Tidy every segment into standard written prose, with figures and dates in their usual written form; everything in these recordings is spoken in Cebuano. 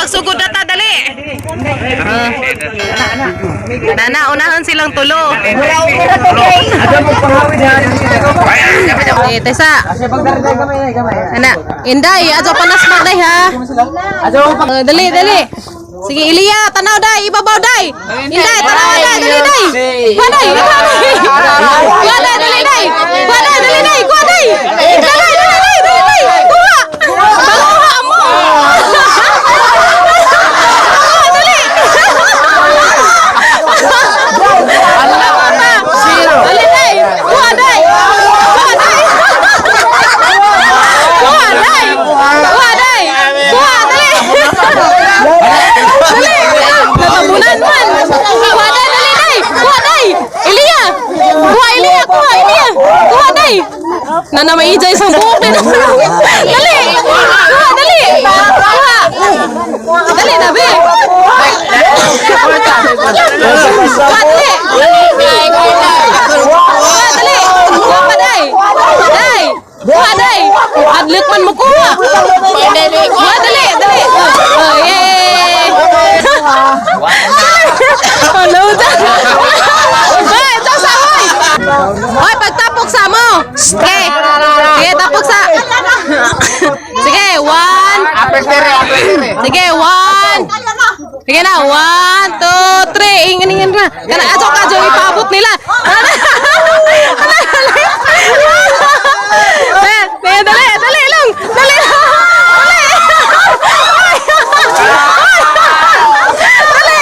magsugod na ta, dali. Ah. Nana, unahan silang tulo. Eh, tesa. Ana, Inday, ato panas day ha. Oh, dali, dali. Sige, Ilya, tanaw day, ibabaw day. Inday, tanaw day, dali day. Kuha day, kuha day. Kuha day, dali day. Kuha day, dali day, kuha day. Dali, dali, dali, dali, day. Kuha. Panguha mo. Kuha, dali. Dali day. Kuha day. Kuha day. Kuha day. Kuha day. Kuha, dali. Dali. Natabunan man. Kuha day, dali day. Kuha day. Ilya. Kuha Ilya, kuha Ilya. Kuha day. Nana may ijay isang buhok din. Dali. Kuha, dali. Kuha. Dali na, be. Kuha, dali. Kuha, dali. Kuha pa, day. Day. Kuha, day. Adlik man mo kuha. Kuha, dali, dali. Oh, yay. Hello, Hoy, ito sa hoy. Hoy, pagtapok sa mo. Sige. Sige, tapok sa. Sige, one. Sige, one. Sige na, one, two, three. Ingin, ingin na. Kana, ato ka, jo, ipaabot nila. Eh, eh, dali, dali lang. Dali. Dali.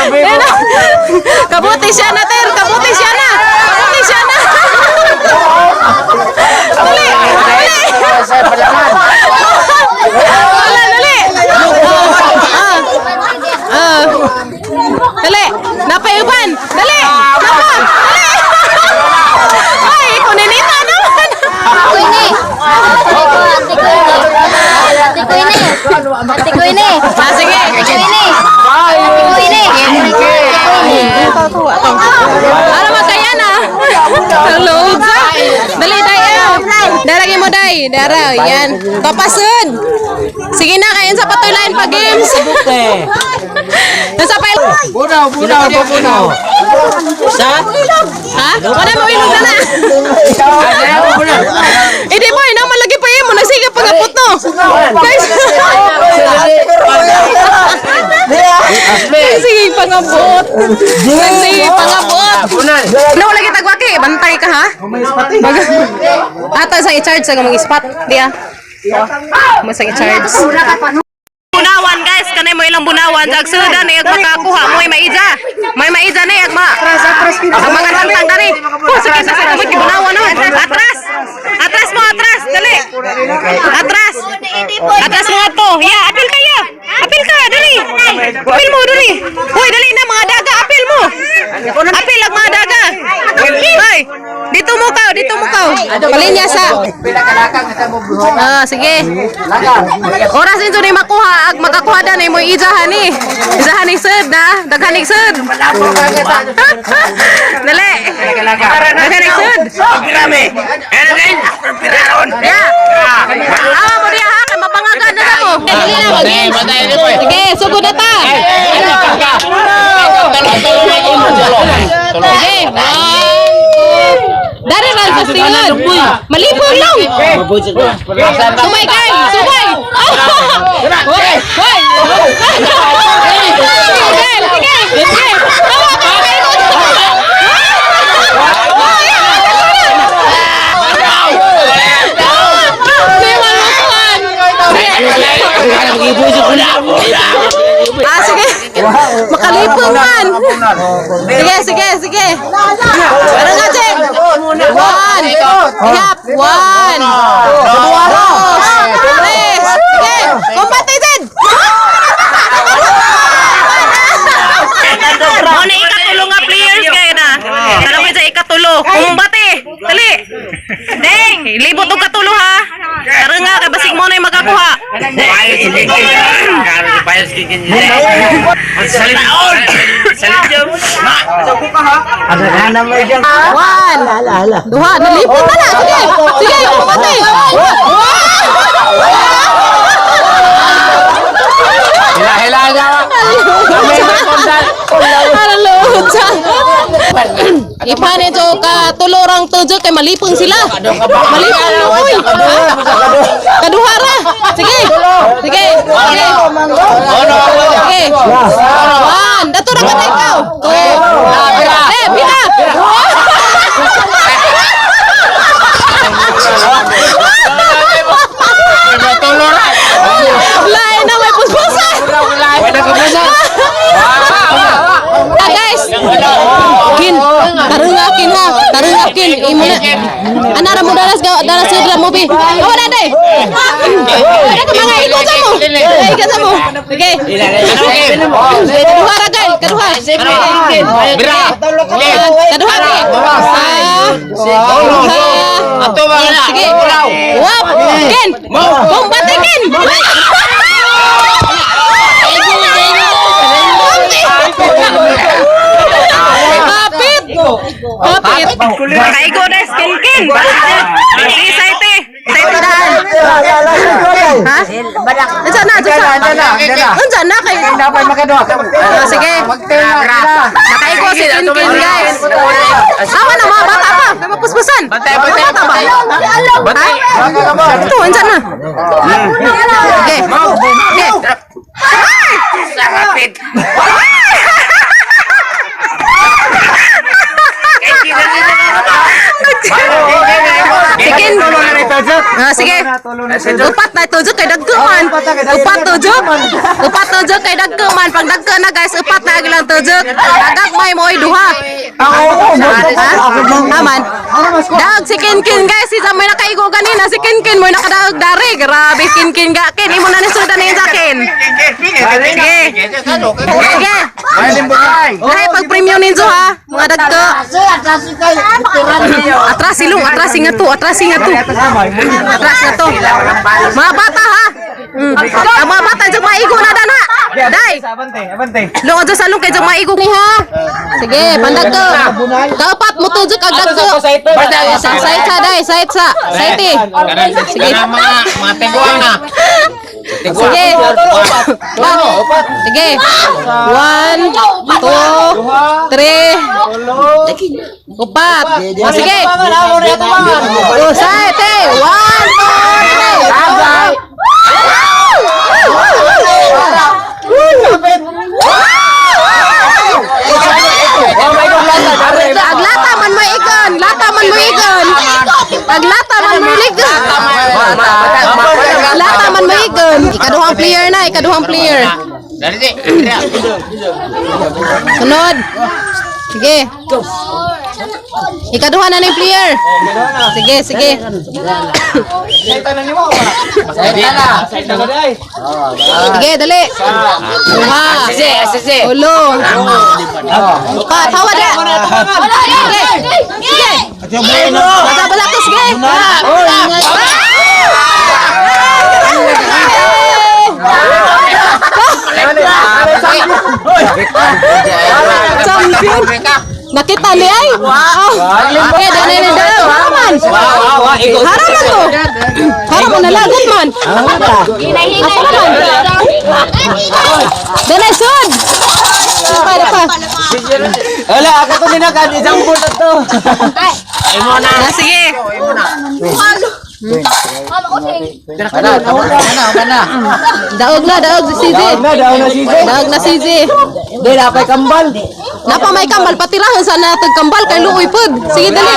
Dali. Kabuti siya na, Ter. Kabuti siya na. Kabuti siya na. Dali. Dali. Dali, dali. Ah. Ah. Dali. Napayuban. Dali. Napa. Dali. Ay, ikaw ninita naman. Ate ko ini. Ate ko ini. Ate ko ini. Ate ko ini. Ah, sige. Ate ko ini. Ate ko ini. Ate ko ini. Ano magkaya na? Hello, dali, day. Ah. Daragi mo, day. Dara, yan. Papasun. Sige na, kain sa patuloy line pa games. Nasa pa. Bunaw, bunaw, bunaw. Sa? Ha? Wala mo ilog na na. Hindi mo, ina malagi pa mo. Nagsiga pagapot no. Guys. Sige, pangabot. Sige, pangabot. No, lagi tagwaki. Bantay ka ha? Ato sa i-charge sa mga spot. Di ah. Mo sa i-charge. Bunawan guys, kanay mo ilang bunawan. Ag sudan ag makakuha mo ay maija. May maija na ag ma. Ang mga tantang dani. Oh, sige sa sa kamot bunawan no. Atras. Atras mo, atras. Dali. Atras. Atras mo ato. Ya, apil kaya. Apil ka, dali. Apil mo, dali. Hoy, dali na mga daga, apil mo. Apil ang mga daga. Hoy, dito mo ka, dito mo ka. Palinya sa. Ah, sige. Oras inyo ni makuha ag makakuha dan ay mo ijahan ni. Ijahan ni sud na, daghan ni sud. Dali. Daghan ni sud. Ya. Awa mo diha ha, kay mapangagan na mo. Dali na mag. Sige, sugod na ta. Sige, one, two. Dari ran sa tingod. Malipong lang. Sumay kay, sumay. Hoy, hoy. Sige, sige, sige. Tawa ka, kay ko. Di malutuan. Ah, sige. Makalipong man. Sige, sige, sige. Ano nga, Jen? One. Yap, one. Dos. Tres. Sige. Kumbate, Jen. Mo na ikatulo nga players kayo na. Tara ko sa ikatulo. Kumbate. Dali. Deng, libot og katulo ha. Tara nga kay basig mo na yung makakuha. One. Duha, nalipot na na. Sige. Sige, kumbate. Ipane jo ka tulorang tujo kay malipong sila. Malipong no oy. Ha? Kaduha ra. Sige. Sige. Sige. Sige. One. Dato ra ka na ikaw. Two. Eh, pila. Lain na may puspusan. Ah, guys. Kin, tarungakin ha, tarungakin imo na. Ana ra mo dalas ga dalas sila mo bi. Oh, na day. Wala ka mga ikot sa mo. Ikot sa mo. Okay. Kaduha ra guys, kaduha. Bira. Kaduha bi. Sa. Ato ba na? Sige. Wap. Ken. Bombate Ken. Kapit. Kapit. Nakaigo na skin kin. Si saite. Saite daan. Ha? Unsa na? Unsa? Unsa na kay? Dapat makaduha. Ah, sige. Nakaigo si Kin Kin, guys. Awa na mga bata pa. May mapuspusan. Bantay, bantay, Mga bata ba? Bantay. Ha? Ito, unsa na? Okay. Okay. Sarapit. Si Kin. Ah, sige. Upat na tujuk kay dagko man. Upat tujuk. Upat tujuk kay dagko man. Pag dagko na guys, upat na ilang tujuk. Nagagmay mo oy duha. Ha? Aman. Daog si Kinkin guys, si may nakaigo ganina si Kinkin mo nakadaog dari. Grabe Kinkin ga kin imo na ni sudan ni sa kin. Sige. Sige. Dahil pag premium ninyo ha, mga dagko. Atras silong, atras nga to, atras nga to. Atras nga to. Mga bata ha. Ang mga bata dyan maigo na dana. Dai. Abante, abante. Lungo dyan sa lung kay dyan maigo ni ha. Sige, pandag ko. Kaupat mo tujuk ang dagko. Sa side sa dai, side sa. Side eh. Sige. Mga mga tiguang na. Sige. Sige. One, two, three, upat. O, sige. O, side eh. One, two, three. Aglata man mo igon, lata man mo igon. Aglata man mo igon. Lata man mo igon. Ikaduhang player na, ikaduhang player. Sunod. Sige. Ikaduha na yung player. Sige, sige. Sige, dali. Duha. Ulo. Upat. Hawa da. Sige. Sige. Basa, basa to. Sige. Champion. Nakita ni ay. Wow. Okay, dali ni dali. Haraman. Haraman to. Haraman na lagot man. Asa naman? Dali sud. Pa, pa. Wala, ako to ninakan. Isang bulat to. Ah, sige. Daog na, daog si CJ. Daw na sisi. Daog na CJ. Di, napay kambal. Napa may kambal patirahan sa natag kambal kay luoy pod. Sige dali.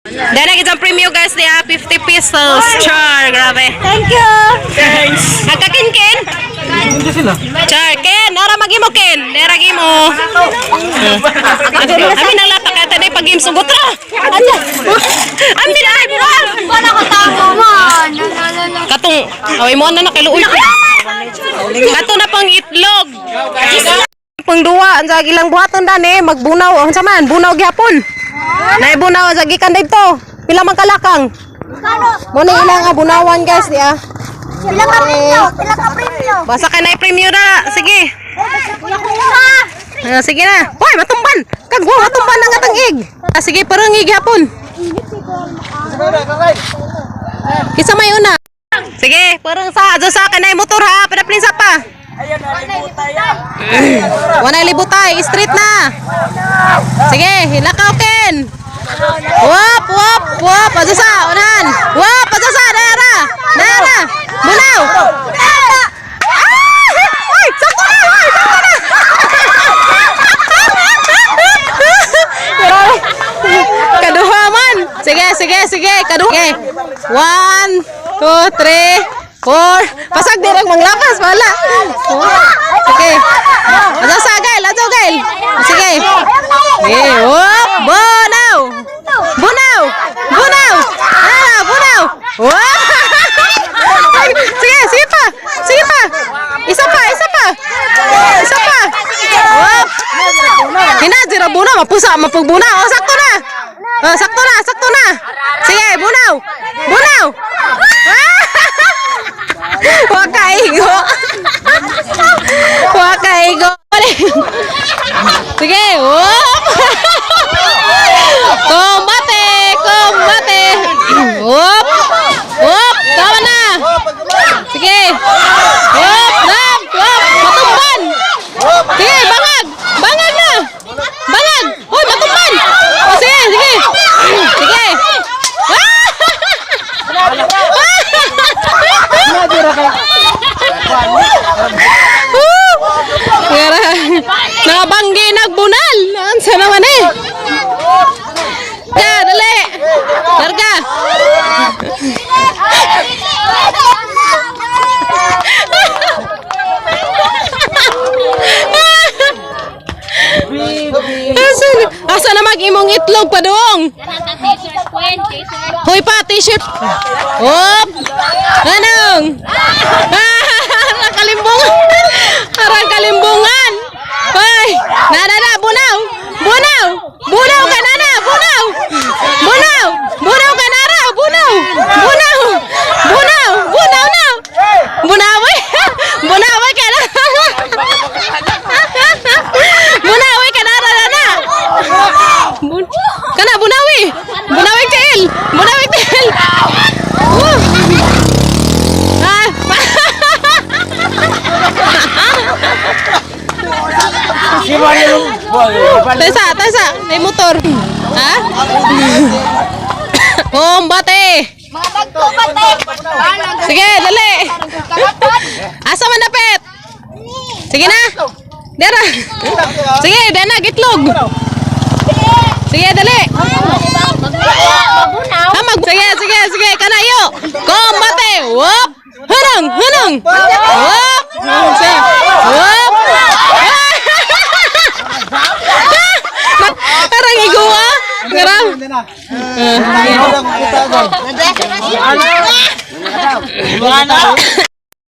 Dali kitang premium guys niya 50 pesos. Char, grabe. Thank you. Thanks. Nagkakinkin? Char, Ken, nara magimo Ken. Nara gimo. Amin ang lata kay tanay pag game sugot ra. Anya. Amin ay buwang. Wala ko tama man. Katong away mo na na kay luoy. Kato na pang itlog. Pang duwa, ang sa ilang buhaton dani, magbunaw, ang man, bunaw gyapon. Nay bunaw sa gikan dito. Pila man kalakang? Mo na ilang nga bunawan guys niya. Pila ka premyo? Pila ka premyo? Basta kay nay premyo na. Sige. Wala ko una. Ah, sige na. Hoy, matumban. Kag wa matumban ang atang ig. Ah, sige, parang ig gyapon. Kinsa may una? Sige, parang sa adyo sa kanay motor ha, padaplin sa pa. Wanay libutay, street na. Sige, hilakaw ken. Wop, wop, wop, asa unahan. Wop, asa nara. Nara. Bunaw. Ah! Ay, sakto na, ay, sakto na. Grabe. Kaduha man. Sige, sige, sige. Kaduha. Okay. One, two, three, four. Pasag di lang manglapas. Wala. Sige. Asa sa Gail? Asa Gail? Sige. Sige. Whoop. Bunaw. Bunaw. Bunaw. Ah, bunaw. Whoop. Sige, sige pa. Sige pa. Isa pa, isa pa. Isa pa. Whoop. Hina, zero bunaw. Mapusa, mapugbuna. O, sakto na. O, sakto na, sakto na. Sige, bunaw. Bunaw. Ah! Wakaigo. Wakaigo. Sige, whoop. Combate, combate. Whoop. Whoop, tama na. Sige. Whoop, whoop, whoop. Matumban. Sige, bangag. Bangag na. Bangag. Hoy, matumban. O, sige, sige. Sige. Woo! Gara. Nakabanggi nagbunal. Ansa naman eh. Ya, dali. Larga. Asa, asa na mag imong itlog padung? Hoy pa, t-shirt. Op. Anong? Ah, kalimbungan. Arang kalimbungan. Hoy, na na na, bunaw. Bunaw. Bunaw ka na na, bunaw. Bunaw. Bunaw ka na ra, bunaw. Bunaw. Bunaw, bunaw na. Bunaw. Bunaw ka na. Bunaw ka na ra na na. Kana bunawi. Bunawi tiil. Bunawi tiil. Woo. Ah. Tesa, tesa, may motor. Ha? Kombate. Sige, dali. Asa man dapit? Sige na. Dara. Sige, dana gitlog. Sige, dali. Ha, sige, sige, sige, kanayo. Kombate. Whoop. Hunong, hunong. Whoop. Sige. Whoop. Parang igwa. Garang.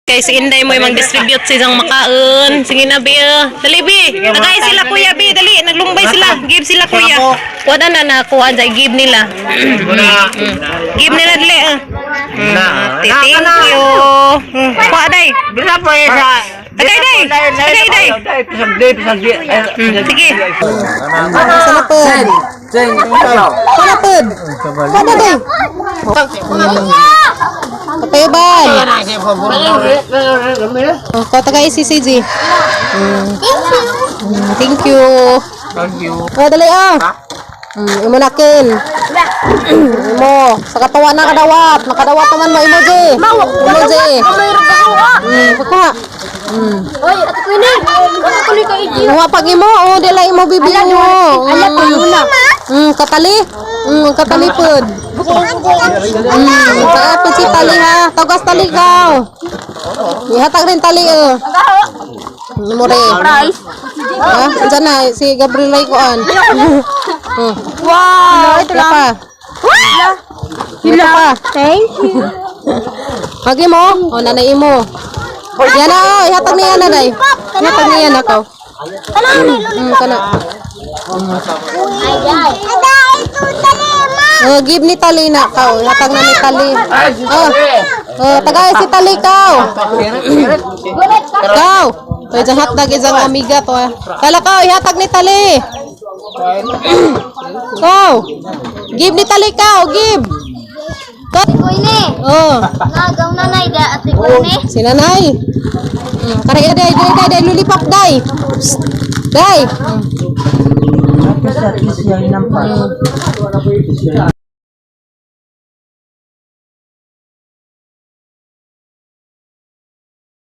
Kay si Inday mo yung mag-distribute sa isang makaon. Sige na, Bi. Dali, Bi. Tagay sila, Kuya, Bi. Dali, naglumbay sila. Give sila, Kuya. Kuha na na, nakuha dyan. Give nila. Give nila, dali. Thank you. Kuha, day. Bisa po eh sa... Tagay, day. Tagay, day. Pisagdi, pisagdi. Sige. Sen, sen, Kalapod. Kuha na, day. Kapayuban. Oh, kuha tagay si CJ. Thank you. Thank you. Oh, dali ah. Imo na kin. Imo, sa katawa na kadawat. Nakadawat naman mo imo J. Imo J. Pagkuha. Oy, ate ko ini. Ate ko ni kay Kuha pag imo, oh, dila imo bibili mo. Ala, palula. Katali. Katali pud. Taga si tali ha. Tagas tali ka. Ihatag rin tali oh. Imo re. Ha? Andiyan na si Gabriel ay kuan. Wow, Ito pa. Hila pa. Thank you. Pagi mo, o nanay mo. Yan na, oh, ihatag niya nanay. Ihatag niya na ko. Kana. Ay, ay. Oh, give ni Tali na ka. Ihatag na ni Tali. Oh, oh, tagay si Tali ka. Kaw. To isang hotdog, isang amiga to. Ah. Kala ka, ihatag ni Tali. Kaw. Give ni Tali ka, give. Ate ko ini. Oh, Nagaw nanay da ate ko ini. si nanay. Kare day day day day lollipop day. Psst. Day. Sa siya nampas.